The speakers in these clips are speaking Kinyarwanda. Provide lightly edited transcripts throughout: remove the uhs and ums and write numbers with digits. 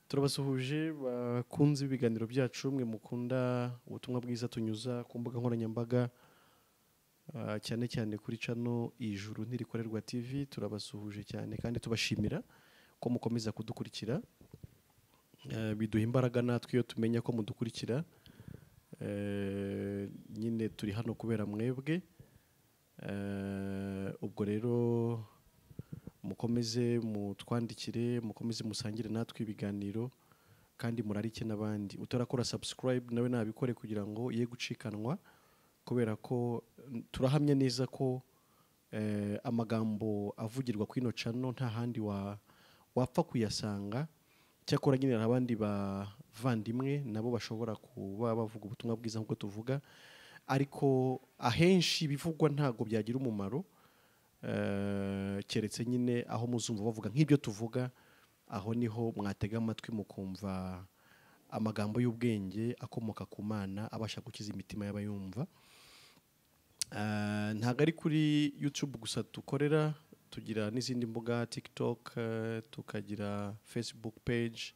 Turabasuhuje bakunze ibiganiro byacu, mwe mukunda ubutumwa bwiza tunyuza ku mbuga nkoranyambaga, cyane cyane kuri channel Ijuru Ntirikorerwa TV. Turabasuhuje cyane kandi tubashimira ko mukomeza kudukurikira. Biduha imbaraga natwe iyo tumenya ko mudukurikira. Nyine turi hano kubera mwebwe. Ubwo rero mukomeze mutwandikire, mukomeze musangire natwe ibiganiro kandi murarike n'abandi. Utarakora subscribe nawe nabikore kugira ngo ye gucikanwa, kubera ko turahamya neza ko amagambo avugirwa kuri ino channel nta handi wapfa kuyasanga. Cyakora nyine hari abandi bavandimwe nabo bashobora kuba bavuga ubutumwa bwiza nk'uko tuvuga, ariko ahenshi bivugwa ntago byagira umumaro, keretse nyine aho muzumva bavuga nk'ibyo tuvuga, aho niho mwatega amatwi mukumva amagambo y'ubwenge akomoka ku Mana abasha gukiza imitima y'abayumva. Ntago ari kuri YouTube gusa dukorera, tugira n'izindi mbuga, TikTok, tukagira Facebook page,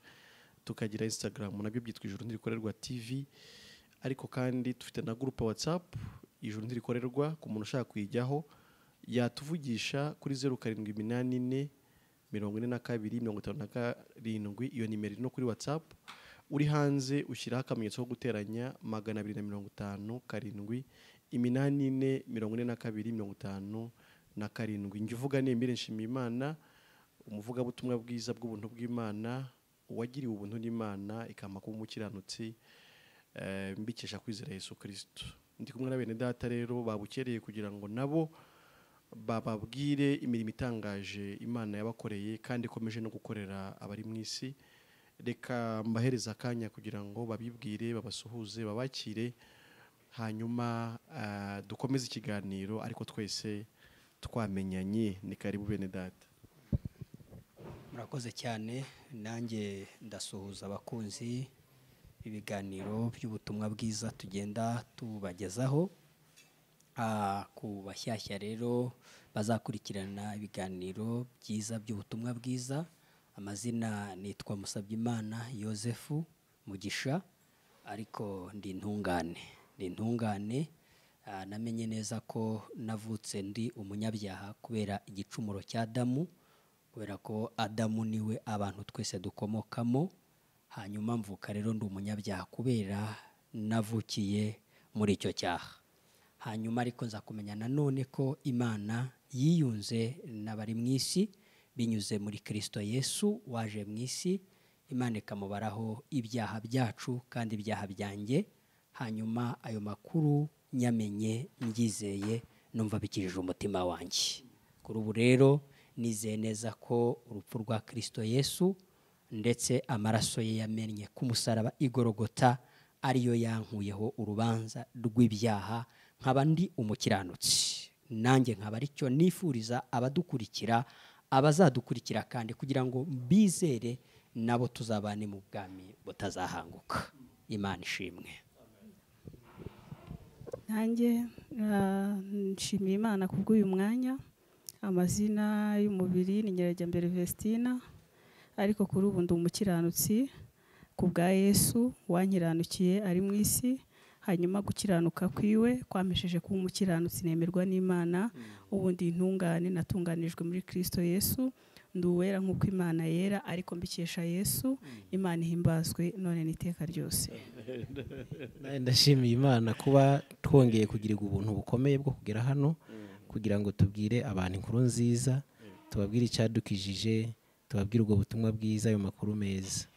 tukagira Instagram, nabyo byitwa Ijuru Ntirikorerwa TV. Ariko kandi dufite na groupe WhatsApp Ijuru Ntirikorerwa, ku muntu ushaka kuyijyaho yatuvugisha kuri 0784 42 57. Iyo nimero iri no kuri WhatsApp. Uri hanze ushyiraho akamenyetso ko guteranya 250 7 84 42 57. Njye uvuga ni Emile Nshimiyimana, umuvugabutumwa bwiza bw'ubuntu bw'Imana, uwagiriwe ubuntu n'Imana ikampa kuba umukiranutsi, mbikesha kwizera Yesu Kristo. Ndi kumwe na bene data rero babukereye kugira ngo nabo bababwire imirimo itangaje Imana yabakoreye kandi ikomeje no gukorera abari mu isi. Reka mbahereza akanya kugira ngo babibwire, babasuhuze, babakire, hanyuma dukomeze ikiganiro ariko twese twamenyanye. Ni karibu bene data. Murakoze cyane. Nanjye ndasuhuza abakunzi ibiganiro by'ubutumwa bwiza tugenda tubagezaho. Ku bashyashya rero bazakurikirana ibiganiro byiza by'ubutumwa bwiza, amazina nitwa Musabyimana Yosefu Mugisha, ariko ndi intungane. Ndi intungane, namenye neza ko navutse ndi umunyabyaha kubera igicumuro cya Adamu, kubera ko Adamu niwe abantu twese dukomokamo. Hanyuma mvuka rero ndi umunyabyaha kubera navukiye muri icyo cyaha. Hanyuma ariko nza kumenya nanone ko Imana yiyunze n'abari mu isi binyuze muri Kristo Yesu waje mu isi, Imana ikamubaraho ibyaha byacu kandi ibyaha byanjye. Hanyuma ayo makuru nyamenye ngizeye, numva bikijije umutima wanjye. Kuri ubu rero nizeye neza ko urupfu rwa Kristo Yesu ndetse amaraso ye yamennye ku musaraba i Golgotha ariyo yankuyeho urubanza rw'ibyaha, nkaba ndi umukiranutsi. Nanjye nkaba aricyo nifuriza abadukurikira, abazadukurikira kandi kugira ngo bizere nabo tuzabane mu bwami butazahanguka. Imana ishimwe. Nanjye nshimiye Imana kubw'uyu mwanya. Amazina y'umubiri ni Nyirajyambere Vestina, ariko kuri ubu ndi umukiranutsi ku bwa Yesu wankiranukiye ari mu isi. Hanyuma gukiranuka kwiwe kwampesheje kuba umukiranutsi nemerwa n'Imana. Ubu ndi intungane, natunganijwe muri Kristo Yesu, ndi uwera nk'uko Imana yera, ariko mbikesha Yesu. Imana ihimbazwe none n'iteka ryose. Ndashimiye Imana kuba twongeye kugirirwa ubuntu bukomeye bwo kugera hano kugira ngo tubwire abantu inkuru nziza, tubabwire icyadukijije, tubabwire ubwo butumwa bwiza, ayo makuru meza.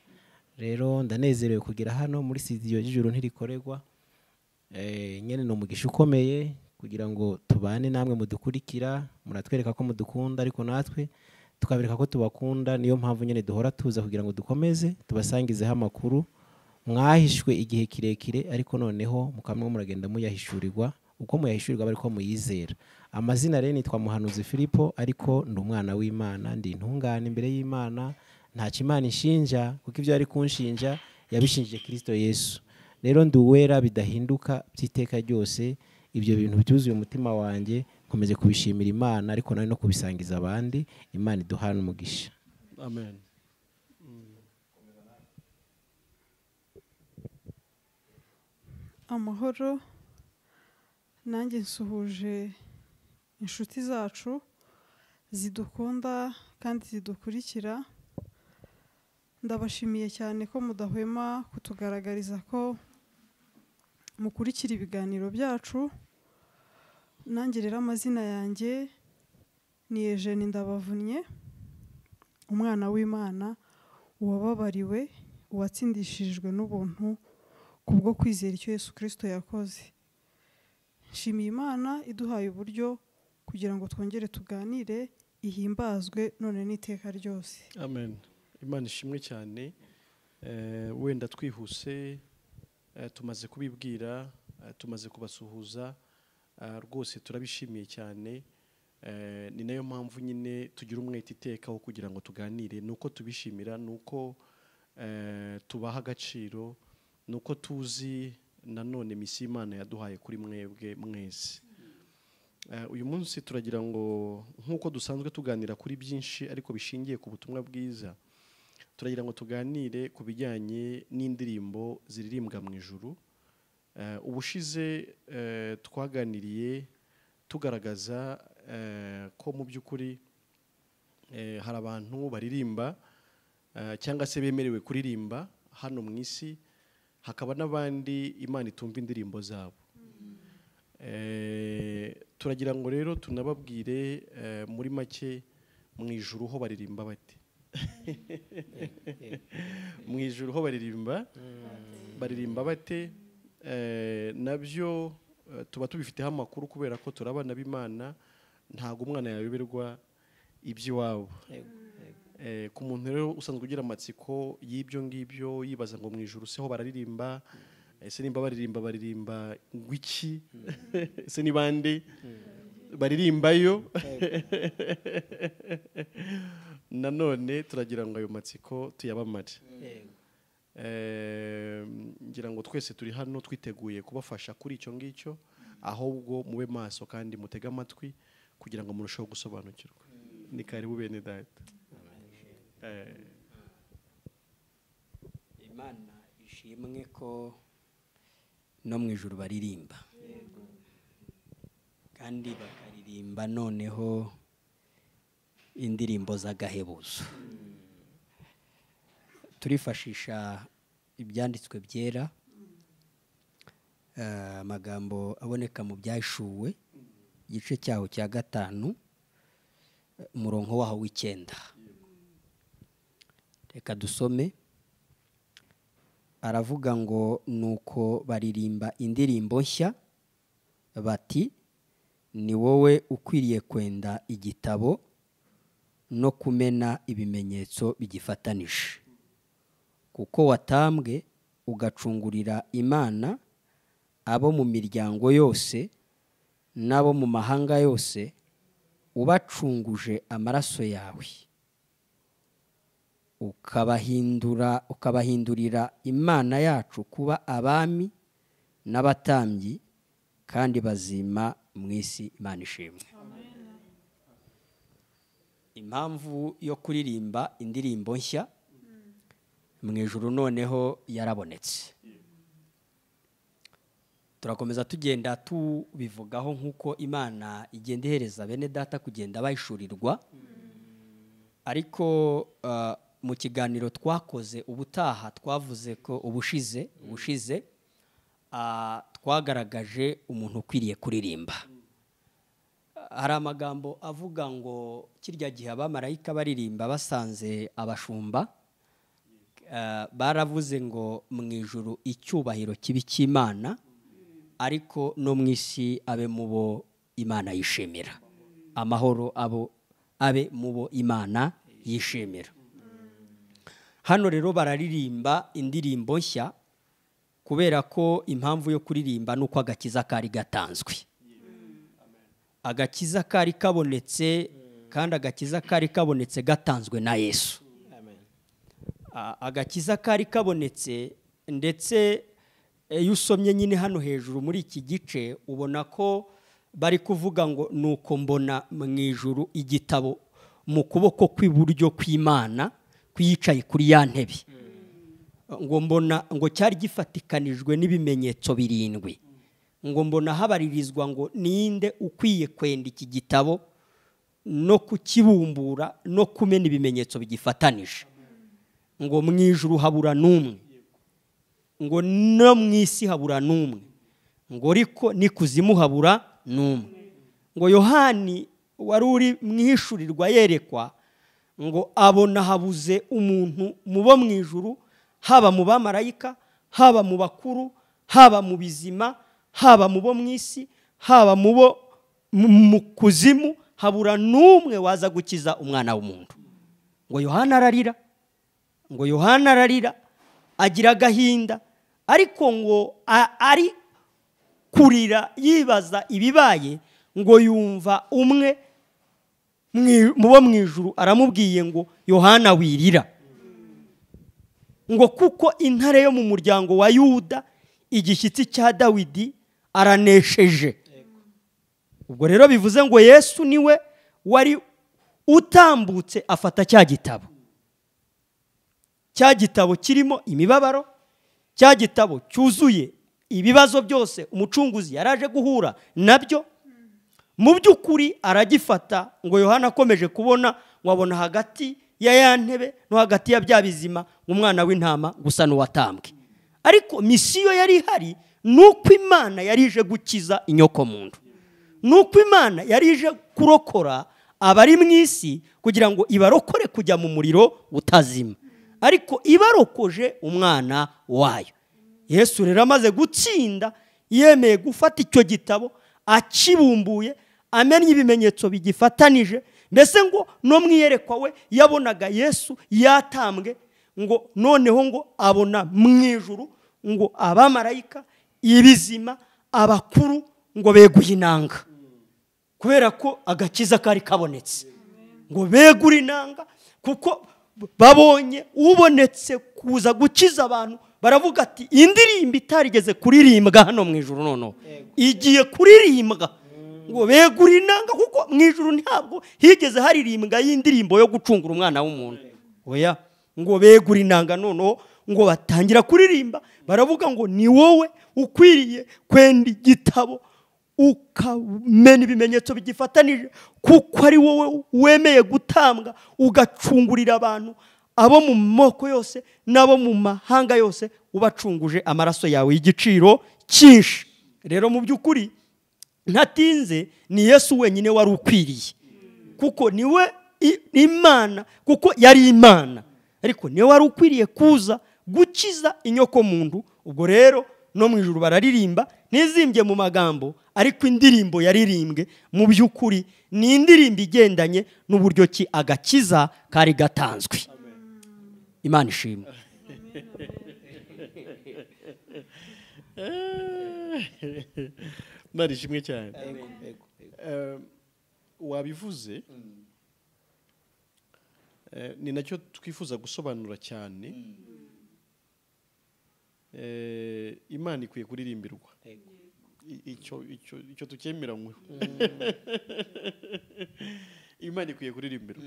Rero ndanezerewe kugera hano muri studio y'Ijuru Ntirikorerwa. Nyene ni umugisha ukomeye kugira ngo tubane namwe mudukurikira, muratwereka ko mudukunda ariko natwe tukabereka ko tubakunda. Niyo mpamvu nyene duhora tuza kugira ngo dukomeze tubasangizeho amakuru mwahishwe igihe kirekire, ariko noneho mukamwe muragenda muyahishurirwa, uko muyahishurirwa bariko muyizera. Amazina rero nitwa Muhanuzi Filipo, ariko ndi umwana w'Imana, ndi intungane imbere y'Imana, nta Imana inshinja kuko ibyo ari kunshinja yabishinjije Kristo Yesu. Rero ndi uwera bidahinduka by'iteka ryose, ibyo bintu byuzuye umutima wanjye, nkomeje kubishimira Imana ariko nawe no kubisangiza abandi. Imana iduhane umugisha. Amen. Amahoro. Nanjye nsuhuje inshuti zacu zidukunda kandi zidukurikira. Ndabashimiye cyane ko mudahwema kutugaragariza ko mukurikira ibiganiro byacu. Nanjye rero amazina yanjye ni Eugene Ndabavunnye, umwana w'Imana uwababariwe, uwatsindishirijwe n'ubuntu kubwo kwizera icyo Yesu Kristo yakoze. Nshimiye Imana iduhaye uburyo kugira ngo twongere tuganire, ihimbazwe none n'iteka ryose. Amen. Imana ishimwe cyane. Wenda twihuse, tumaze kubibwira, tumaze kubasuhuza, rwose turabishimiye cyane. Ni nayo mpamvu nyine tugira umwete iteka wo kugira ngo tuganire, nuko tubishimira, nuko tubaha agaciro, nuko tuzi nanone misi Imana yaduhaye kuri mwebwe mwese. Uyu munsi turagira ngo nkuko dusanzwe tuganira kuri byinshi ariko bishingiye ku butumwa bwiza, turagira ngo tuganire ku bijyanye n'indirimbo ziririmbwa mu ijuru. Ubushize twaganiriye tugaragaza ko mu by'ukuri hari abantu baririmba cyangwa se bemerewe kuririmba hano mu isi, hakaba n'abandi Imana itumva indirimbo zabo. Turagira ngo rero tunababwire muri make mu ijuru ho baririmba bate. Mu ijuru ho baririmba bate, nabyo tuba tubifiteho amakuru kubera ko turabana b'Imana, ntago umwana yayoberwa iby'iwabo. Ku muntu rero usanzwe ugira amatsiko y'ibyo ngibyo, yibaza ngo mu ijuru se ho bararirimba, ese nimba baririmba ngwiki, ese ni bande baririmbayo? Nanone turagira ngo ayo matsiko tuyabamare. Ngira ngo twese turi hano twiteguye kubafasha kuri icyo ngicyo, ahubwo mube maso kandi mutege amatwi kugira ngo murusheho gusobanukirwa. Ni karibu bene data. Imana ishimwe ko no mu ijuru baririmba, kandi bakaririmba noneho indirimbo z'agahebuzo. Turifashisha ibyanditswe byera, amagambo aboneka mu Byahishuwe igice cyaho cya 5 umurongo waho w'9. Reka dusome. Aravuga ngo nuko baririmba indirimbo nshya bati, ni wowe ukwiriye kwenda igitabo no kumena ibimenyetso bigifatanije, kuko watambwe ugacungurira Imana abo mu miryango yose n'abo mu mahanga yose, ubacunguje amaraso yawe, ukabahindurira Imana yacu kuba abami n'abatambyi kandi bazima mu isi. Imana ishimwe. Impamvu yo kuririmba indirimbo nshya mu ijuru noneho yarabonetse. Turakomeza tugenda tubivugaho nkuko Imana igenda ihereza bene data kugenda bayishurirwa. Ariko mu kiganiro twakoze ubutaha twavuze ko ubushize twagaragaje umuntu ukwiriye kuririmba. Hari amagambo avuga ngo kirya gihe abamarayika baririmba basanze abashumba, baravuze ngo mu ijuru icyubahiro kibi cy'Imana, ariko no mu isi abe mubo Imana yishimira. Amahoro abo abe mubo Imana yishimira. Hano rero bararirimba indirimbo nshya kubera ko impamvu yo kuririmba nuko agakiza kari gatanzwe. Agakiza kari kabonetse, kandi agakiza kari kabonetse gatanzwe na Yesu. Agakiza kari kabonetse, ndetse iyo usomye nyine hano hejuru muri iki gice ubona ko bari kuvuga ngo nuko mbona mu ijuru igitabo mu kuboko kw'iburyo kw'Imana kwiyicaye kuri ya ntebe. Ngo mbona ngo cyari gifatikanijwe n'ibimenyetso 7. Ngo mbona habaririzwa ngo ninde ukwiye kwenda iki gitabo no kukibumbura no kumena ibimenyetso bigifatanije. Ngo mu ijuru habura n'umwe, ngo no mu isi habura n'umwe, ngo ariko n'ikuzimu habura n'umwe. Ngo Yohani wari uri mu ihishurirwa yerekwa ngo abona habuze umuntu mubo mu ijuru, haba mu bamarayika, haba mu bakuru, haba mu bizima, haba mu bo mu isi, haba mu bo mu kuzimu, habura n'umwe waza gukiza umwana w'umuntu. Ngo Yohana ararira, ngo Yohana ararira agira agahinda, ariko ngo ari kurira yibaza ibibaye, ngo yumva umwe mu bo mu ijuru aramubwiye ngo Yohana wirira, ngo kuko intare yo mu muryango wa Yuda igishyitsi cya Dawidi aranesheje. Ubwo rero bivuze ngo Yesu niwe wari utambutse afata cya gitabo, cya gitabo kirimo imibabaro, cya gitabo cyuzuye ibibazo byose umucunguzi yaraje guhura nabyo. Mu by'ukuri aragifata. Ngo Yohana akomeje kubona ngo abona hagati ya ya ntebe no hagati ya bya bizima umwana w'intama gusa n'uwatambwe. Ariko misiyo yari ihari nuko Imana yari ije gukiza inyoko muntu, nuko Imana yari ije kurokora abari mu isi kugira ngo ibarokore kujya mu muriro utazima, ariko ibarokoje umwana wayo. Yesu rero amaze gutsinda yemeye gufata icyo gitabo akibumbuye, amennye ibimenyetso bigifatanije. Mbese ngo no mwiyerekwa we yabonaga Yesu yatambwe, ngo noneho ngo abona mu ijuru ngo abamarayika, ibizima, abakuru ngo beguye inanga, kubera ko agakiza kari kabonetse. Ngo begure inanga kuko babonye ubonetse kuza gukiza abantu. Baravuga ati indirimbo itarigeze kuririmbwa hano mu ijuru noneho igiye kuririmbwa. Ngo begure inanga kuko mu ijuru ntabwo higeze haririmbwa y'indirimbo yo gucungura umwana w'umuntu. Oya, ngo begure inanga noneho ngo batangira kuririmba, baravuga ngo ni wowe ukwiriye kwenda igitabo ukamena ibimenyetso bigifatanije, kuko ari wowe wemeye gutambwa ugacungurira abantu abo mu moko yose n'abo mu mahanga yose, ubacunguje amaraso yawe y'igiciro cyinshi. Rero mu by'ukuri ntatinze, ni Yesu wenyine wari ukwiriye, kuko niwe Imana, kuko yari Imana, ariko niwe wari ukwiriye kuza gukiza inyoko muntu. Ubwo rero no mu ijuru bararirimba, ntizimbye mu magambo, ariko indirimbo yaririmbwe mu by'ukuri ni indirimbo igendanye n'uburyo ki agakiza kari gatanzwe. Imana ishimwe. Imana ishimwe cyane. Wabivuze, ni nacyo twifuza gusobanura cyane. Imana ikwiye kuririmbirwa, icyo tukemeranywe. Imana ikwiye kuririmbirwa.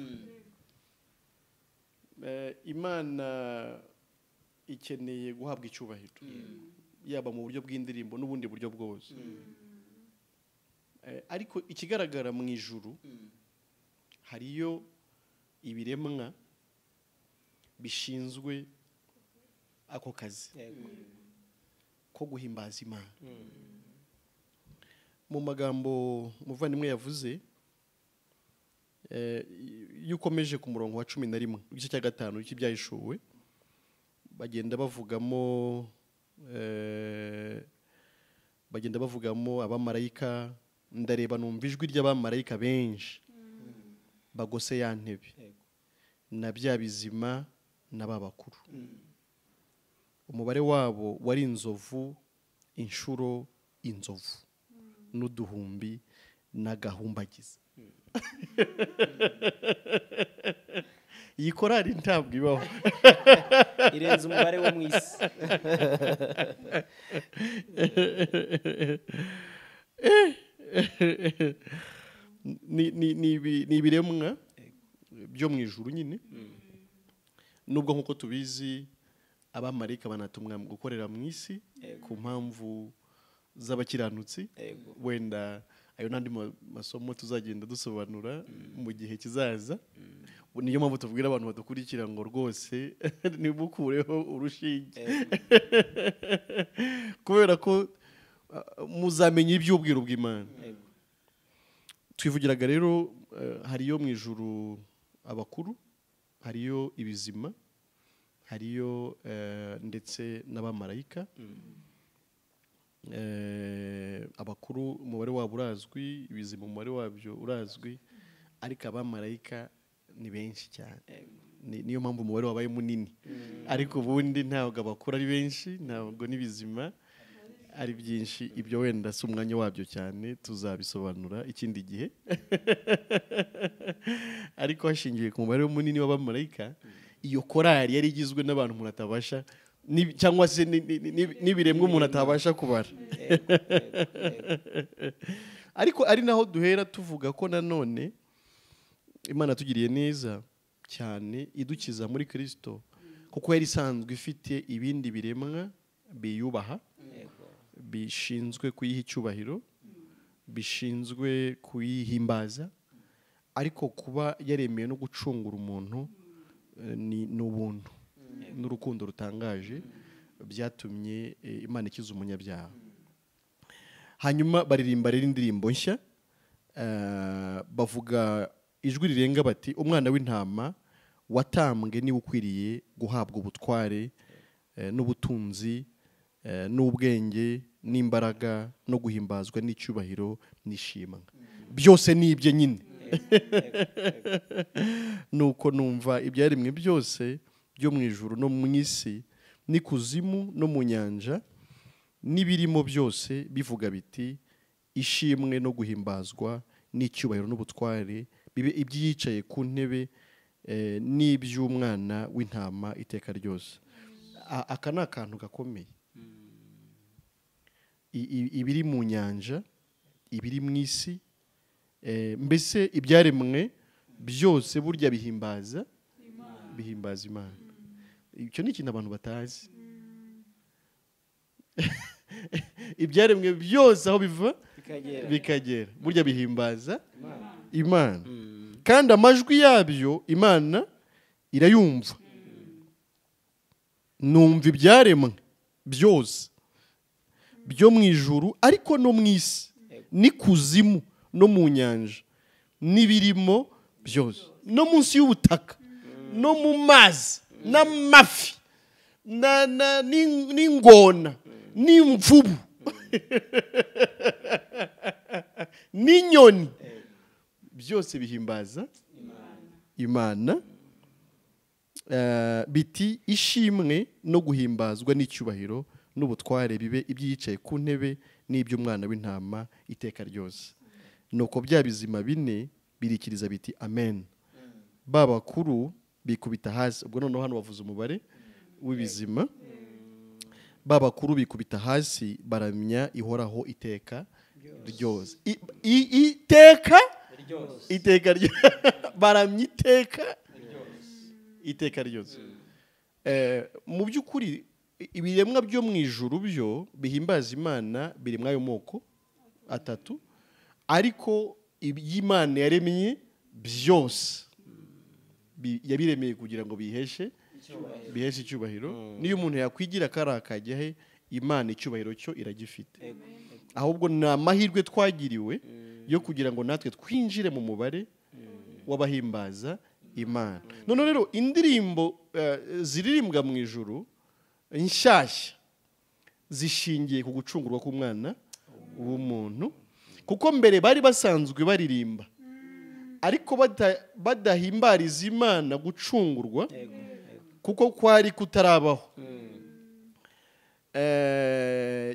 Imana ikeneye guhabwa icyubahiro, yaba mu buryo bw'indirimbo n'ubundi buryo bwose. Ariko ikigaragara mu ijuru hariyo ibiremwa bishinzwe ako kazi ko guhimbaza Imana. Mu magambo umuvandimwe yavuze, iyo ukomeje ku murongo wa 11 igice cya 5 cy'ibyahishuwe, bagenda bavugamo abamarayika. Ndareba numva ijwi ry'abamarayika benshi bagose ya ntebe na bya bizima n'ababakuru. Umubare wabo wari inzovu inshuro inzovu n'uduhumbi n'agahumbagiza. Iyi korari ntabwo ibaho, irenze umubare wo mu isi. Ni ibiremwa byo mu ijuru nyine, nubwo nkuko tubizi Abamarayika banatumwa gukorera mu isi ku mpamvu z'abakiranutsi. Wenda ayo n'andi masomo tuzagenda dusobanura mu gihe kizaza. Niyo mpamvu tubwira abantu badukurikira ngo rwose ntimukureho urushinge, kubera ko muzamenya iby'ubwiru bw'Imana. Twivugiraga rero hariyo mu ijuru abakuru, hariyo ibizima, hariyo ndetse n'abamarayika. Abakuru umubare wabo urazwi, ibizima umubare wabyo urazwi, ariko abamarayika ni benshi cyane. Niyo mpamvu umubare wabaye munini, ariko ubundi ntabwo abakuru ari benshi, ntabwo n'ibizima ari byinshi. Ibyo wenda si umwanya wabyo cyane, tuzabisobanura ikindi gihe. Ariko hashingiwe ku mubare munini w'abamarayika, iyo korali yari igizwe n'abantu umuntu atabasha, cyangwa se n'ibiremwa umuntu atabasha kubara. Ariko ari naho duhera tuvuga ko nanone Imana tugiriye neza cyane idukiza muri Kristo, kuko yari isanzwe ifite ibindi biremwa biyubaha, bishinzwe kuyiha icyubahiro, bishinzwe kuyihimbaza, ariko kuba yaremeye no gucungura umuntu ni ubuntu n'urukundo rutangaje byatumye Imana ikiza umunyabyaha. Hanyuma baririmba rero indirimbo nshya, bavuga ijwi rirenga bati umwana w'intama watambwe niwe ukwiriye guhabwa ubutware n'ubutunzi n'ubwenge n'imbaraga no guhimbazwa n'icyubahiro n'ishimwe, byose ni ibye nyine. Nuko numva ibyaremwe byose byo mu ijuru no mu isi n'ikuzimu no mu nyanja n'ibirimo byose bivuga biti ishimwe no guhimbazwa n'icyubahiro n'ubutware bibe ibyicaye ku ntebe n'iby'umwana w'intama iteka ryose. Aka ni akantu gakomeye. Ibiri mu nyanja, ibiri mu isi, mbese ibyaremwe byose burya bihimbaza Imana. Icyo ni ikintu abantu batazi. Ibyaremwe byose aho biva bikagera burya bihimbaza Imana. Kandi amajwi yabyo Imana irayumva. Numva ibyaremwe byose byo mu ijuru ariko no mu isi n'ikuzimu no mu nyanja n'ibirimo byose, no munsi y'ubutaka no mu mazi n'amafi n'ingona n'imvubu n'inyoni, byose bihimbaza Imana. Biti ishimwe no guhimbazwa n'icyubahiro n'ubutware bibe ibyicaye ku ntebe n'iby'umwana w'intama iteka ryose. Nuko bya bizima bine birikiriza biti amen. Ba bakuru bikubita hasi. Ubwo noneho hano bavuze umubare w'ibizima. Ba bakuru bikubita hasi baramya ihoraho iteka ryose. Iteka iteka ryose. Baramya iteka iteka ryose. Mu by'ukuri ibiremwa byo mu ijuru byo bihimbaza Imana biri muri ayo moko atatu, ariko iby'Imana yaremye byose yabiremeye kugira ngo biheshe icyubahiro. Niyo umuntu yakwigira karakajya he, Imana icyubahiro cyo iragifite. Ahubwo ni amahirwe twagiriwe yo kugira ngo natwe twinjire mu mubare w'abahimbaza Imana. None rero indirimbo ziririmbwa mu ijuru inshyashya zishingiye ku gucungurwa k'umwana w'umuntu, kuko mbere bari basanzwe baririmba ariko badahimbariza Imana gucungurwa, kuko kwari kutarabaho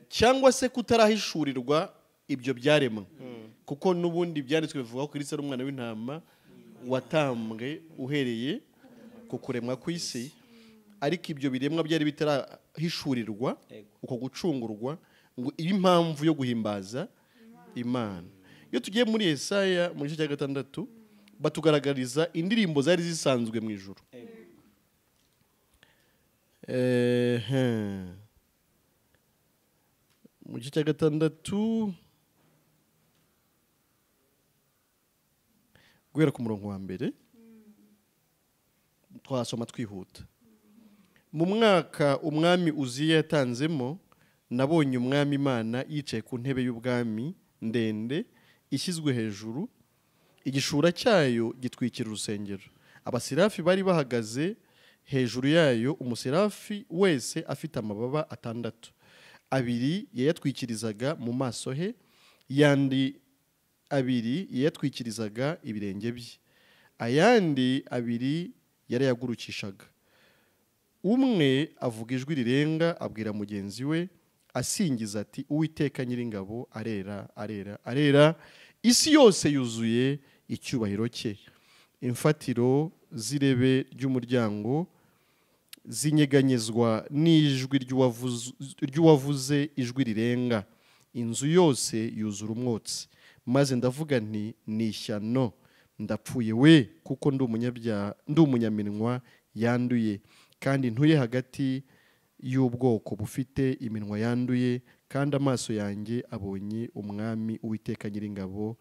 cyangwa se kutarahishurirwa ibyo byaremwe, kuko n'ubundi byanditswe bivuga ko Kristo ari umwana w'intama watambwe uhereye ku kuremwa kw'isi, ariko ibyo biremwa byari bitarahishurirwa uko gucungurwa ngo ibe impamvu yo guhimbaza Imana. Iyo tugiye muri Yesaya mu gice cya 6 batugaragariza indirimbo zari zisanzwe mu ijuru. Mu gice cya 6 guhera ku murongo wa 1 twasoma twihuta. Mu mwaka umwami Uziya yatanzemo, nabonye umwami Imana yicaye ku ntebe y'ubwami ndende ishyizwe hejuru, igishura cyayo gitwikira urusengero. Abaserafi bari bahagaze hejuru yayo, umuserafi wese afite amababa 6. 2 yayatwikirizaga mu maso he, yandi 2 yayatwikirizaga ibirenge bye, ayandi 2 yarayagurukishaga. Umwe avuga ijwi rirenga abwira mugenzi we asingiza ati: Uwiteka Nyiringabo arera, arera, arera, isi yose yuzuye icyubahiro cye. Imfatiro z'irebe ry'umuryango zinyeganyezwa n'ijwi ry'uwavuze ijwi rirenga, inzu yose yuzura umwotsi. Maze ndavuga nti: ni ishyano, ndapfuye we, kuko ndi umunyabyaha, ndi umunyaminwa yanduye, kandi ntuye hagati y'ubwoko bufite iminwa yanduye, kandi amaso yanjye abonye umwami Uwiteka Nyiringabo.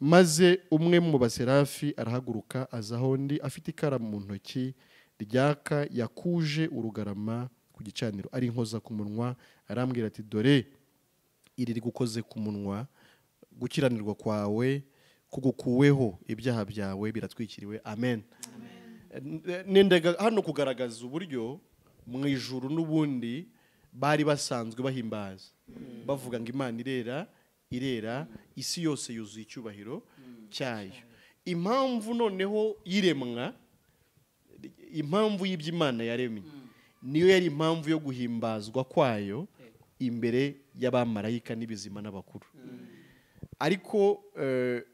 Maze umwe mu baserafi arahaguruka aza aho ndi, afite ikara mu ntoki ryaka yakuje urugarama ku gicaniro, ari inkoza ku munwa. Arambwira ati: dore iri rigukoze ku munwa, gukiranirwa kwawe kugukuweho, ibyaha byawe biratwikiriwe. Amen. Nendega hano kugaragaza uburyo mu ijuru n'ubundi bari basanzwe bahimbaza, bavuga ngo Imana irera, irera, isi yose yuzuye icyubahiro cyayo. Impamvu noneho y'iremwa, impamvu y'iby'Imana yaremye, niyo yari impamvu yo guhimbazwa kwayo imbere y'abamarayika n'ibizima n'abakuru. Ariko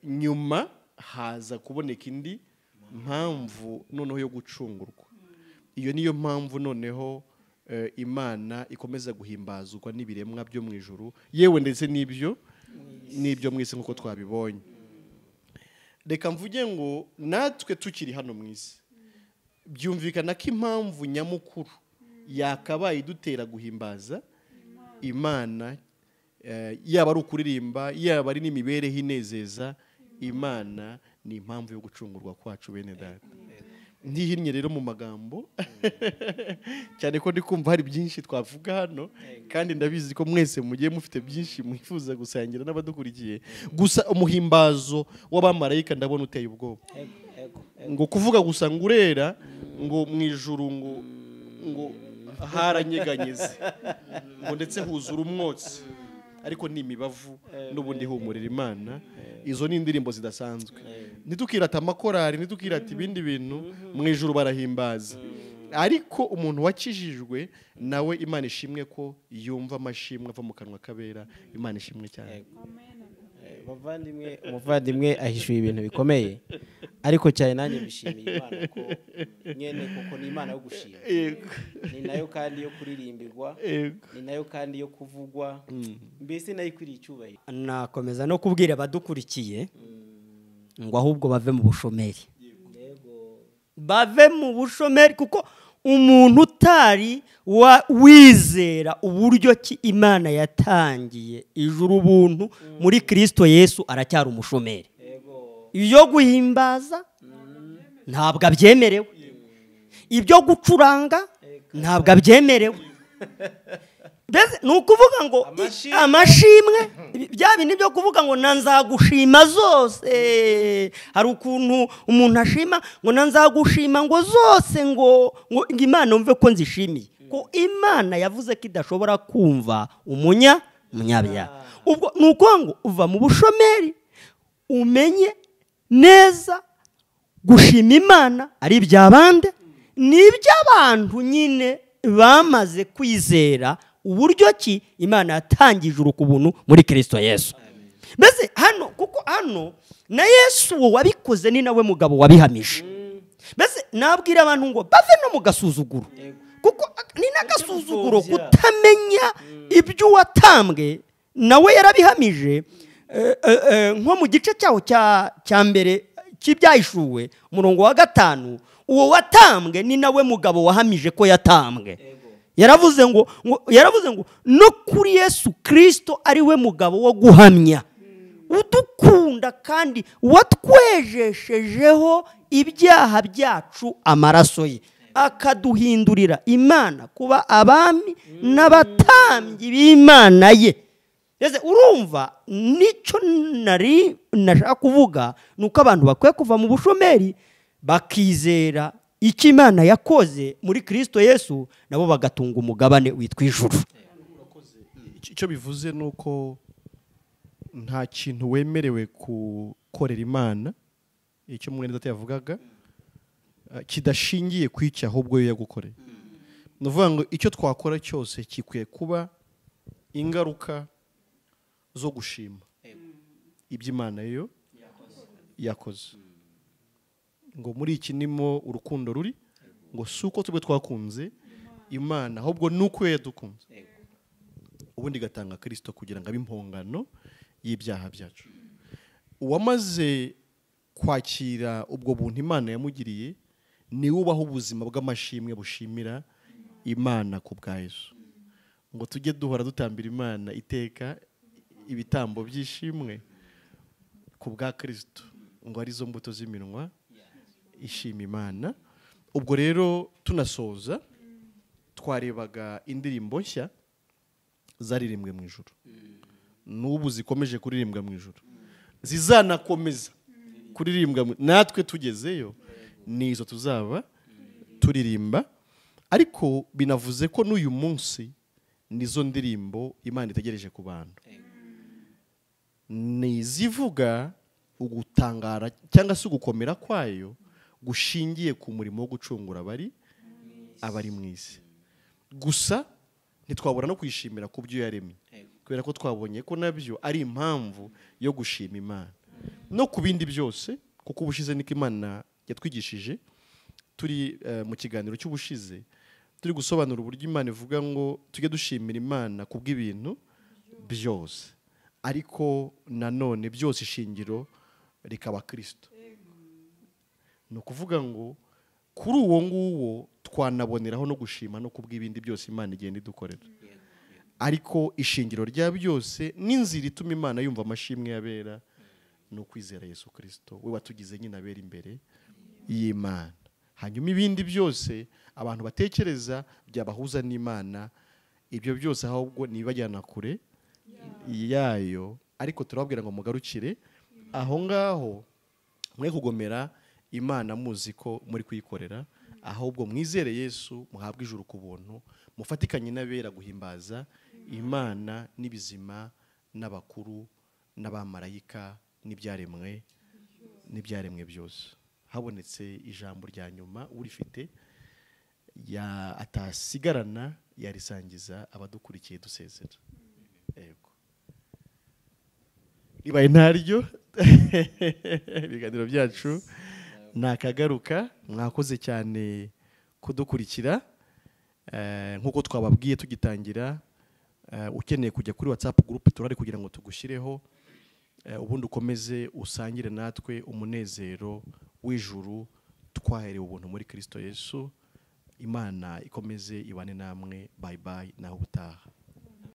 nyuma haza kuboneka indi mpamvu noneho yo gucungurwa. Iyo niyo mpamvu noneho Imana ikomeza guhimbazwa n'ibiremwa byo mu ijuru, yewe ndetse n'ibyo mu isi nk'uko twabibonye. Reka mvuge ngo natwe tukiri hano mu isi, byumvikana ko impamvu nyamukuru yakabaye idutera guhimbaza Imana, yaba ari ukuririmba, yaba ari n'imibereho inezeza Imana, ni impamvu yo gucungurwa kwacu bene data. Ntihinnye rero mu magambo cyane ko ndi kumva hari byinshi twavuga hano, kandi ndabizi ko mwese mugiye mufite byinshi mwifuza gusangira n'abadukurikiye. Gusa umuhimbazo w'abamarayika ndabona uteye ubwoba. Ngo kuvuga gusa ngo urera, ngo mu ijuru ngo haranyeganyeze, ngo ndetse huzura umwotsi, ariko ni imibavu n'ubundi humurira Imana. Izo ni indirimbo zidasanzwe. Ntitukirata amakorari, ntitukirata ibindi bintu, mu ijuru barahimbaza. Ariko umuntu wakijijwe nawe Imana ishimwe ko yumva amashimwe ava mu kanwa kabera. Imana ishimwe cyane. Umuvandimwe ahishuye ibintu bikomeye, ariko cyane nanjye mbishimiye Imana ko nyene koko ni Imana yo gushima, ni nayo kandi yo kuririmbirwa, ni nayo kandi yo kuvugwa, mbese nayo ikwiriye icyubahiro. Nakomeza no kubwira abadukurikiye ngo ahubwo bave mu bushomeri, bave mu bushomeri, kuko umuntu utari wizera uburyo ki Imana yatangiye ijuru ubuntu muri Kristo Yesu aracyari umushomeri. Ibyo guhimbaza ntabwo abyemerewe, ibyo gucuranga ntabwo abyemerewe. Ni ukuvuga ngo amashimwe, bya bindi byo kuvuga ngo nanzagushima zose. Hari ukuntu umuntu ashima ngo nanzagushima ngo zose, ngo Imana umve ko nzishimiye, ko Imana yavuze ko idashobora kumva umunyabyaha. Ubwo ni ukuvuga ngo uva mu bushomeri umenye neza gushima Imana ari iby'abandi, ni iby'abantu nyine bamaze kwizera uburyo ki Imana yatangije urukubuntu muri Kristo Yesu. Mbese hano, kuko hano na Yesu wo wabikoze ni nawe mugabo wabihamije. Mbese nabwira abantu ngo bave no mu gasuzuguro, kuko ni n'agasuzuguro kutamenya ibyo watambwe, nawe yarabihamije. Nko mu gice cyaho cya mbere cy'ibyahishuwe umurongo wa 5, Uwo watambwe ni nawe mugabo wahamije ko yatambwe. Yaravuze ngo no kuri Yesu Kristo ari we mugabo wo guhamya, udukunda kandi watwejeshejeho ibyaha byacu amaraso ye, akaduhindurira Imana kuba abami n'abatambyi b'Imana ye. Ese urumva nicyo nari nashaka kuvuga, nuko abantu bakwiye kuva mu bushomeri bakizera icyo Imana yakoze muri Kristo Yesu, nabo bagatunga umugabane witwa ijuru. Icyo bivuze nuko nta kintu wemerewe gukorera Imana, icyo mwene data yavugaga, kidashingiye ku icyo ahubwo yo yagukoreye. Ni ukuvuga ngo icyo twakora cyose kikwiye kuba ingaruka zo gushima ibyo Imana yo yakoze. Ngo muri iki nimo urukundo ruri, ngo si uko twe twakunze Imana, ahubwo nuko yadukunze, ubundi igatanga Kristo kugira ngo abe impongano y'ibyaha byacu. Uwamaze kwakira ubwo buntu Imana yamugiriye, ni ubaho ubuzima bw'amashimwe bushimira Imana ku bwa Yesu. Ngo tujye duhora dutambira Imana iteka ibitambo by'ishimwe ku bwa Kristo, ngo arizo mbuto z'iminwa ishima Imana. Ubwo rero tunasoza, twarebaga indirimbo nshya zaririmbwe mu ijuru, n'ubu zikomeje kuririmbwa mu ijuru, zizanakomeza kuririmbwa natwe tugezeyo, nizo tuzaba turirimba. Ariko binavuze ko n'uyu munsi nizo ndirimbo Imana itegereje ku bantu, nizivuga ugutangara cyangwa se ugukomera kwayo gushingiye ku murimo wo gucungura abari mu isi. Gusa ntitwabura no kwishimira ku byo yaremye, kubera ko twabonye ko nabyo ari impamvu yo gushima Imana no ku bindi byose. Kuko ubushize niko Imana yatwigishije, turi mu kiganiro cy'ubushize turi gusobanura uburyo Imana ivuga ngo tujye dushimira Imana ku bw'ibintu byose, ariko nanone byose ishingiro rikaba Kristo. Ni ukuvuga ngo kuri uwo nguwo twanaboneraho no gushima no kubw'ibindi byose Imana igenda idukorera, ariko ishingiro rya byose n'inzira ituma Imana yumva amashimwe yabera ni ukwizera Yesu Kristo, we watugize nyine abera imbere y'Imana. Hanyuma ibindi byose abantu batekereza byabahuza n'Imana, ibyo byose ahubwo nibajyana kure yayo. Ariko turababwira ngo mugarukire aho ngaho, mwe kugomera Imana muzi ko muri kuyikorera, ahubwo mwizere Yesu, muhabwe ijuru ku buntu, mufatikanye n'abera guhimbaza Imana n'ibizima n'abakuru n'abamarayika n'ibyaremwe byose. Habonetse ijambo rya nyuma, urifite ya atasigarana yarisangiza abadukurikiye dusezera. Yego, ribaye ntaryo ibiganiro byacu nakagaruka. Mwakoze cyane kudukurikira. Nkuko twababwiye tugitangira, ukeneye kujya kuri WhatsApp group turari kugira ngo tugushyireho, ubundi ukomeze usangire natwe umunezero w'ijuru twaherewe ubuntu muri Kristo Yesu. Imana ikomeze ibane namwe. Bye bye, naho ubutaha.